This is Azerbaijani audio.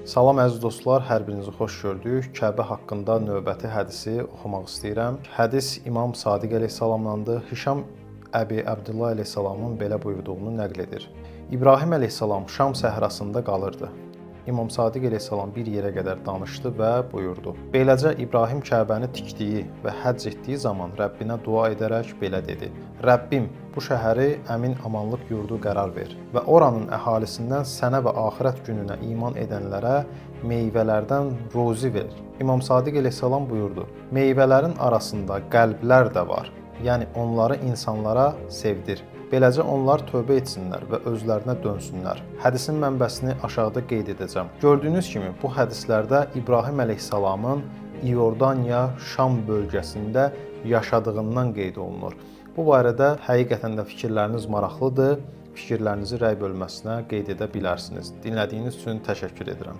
Salam əziz dostlar, hər birinizi xoş gördük. Kəbə haqqında növbəti hədisi oxumaq istəyirəm. Hədis İmam Sadiq əleyhissalamdandır. Hişam Əbi Əbdullah əleyhissalamın belə buyurduğunu nəql edir. İbrahim əleyhissalam Şam səhrasında qalırdı. İmam Sadiq əleyhissalam bir yerə qədər danışdı və buyurdu: Beləcə İbrahim Kəbəni tikdiyi və həcc etdiyi zaman Rəbbinə dua edərək belə dedi: Rəbbim, bu şəhəri əmin amanlıq yurdu qərar ver və oranın əhalisindən sənə və axirət gününə iman edənlərə meyvələrdən ruzi ver. İmam Sadiq əleyhissalam buyurdu: Meyvələrin arasında qəlblər də var. Yəni onları insanlara sevdir. Beləcə onlar tövbə etsinlər və özlərinə dönsünlər. Hədisin mənbəsini aşağıda qeyd edəcəm. Gördüyünüz kimi bu hədislərdə İbrahim əleyhissalamın İordaniya Şam bölgəsində yaşadığından qeyd olunur. Bu barədə həqiqətən də fikirləriniz maraqlıdır. Fikirlərinizi rəy bölməsinə qeyd edə bilərsiniz. Dinlədiyiniz üçün təşəkkür edirəm.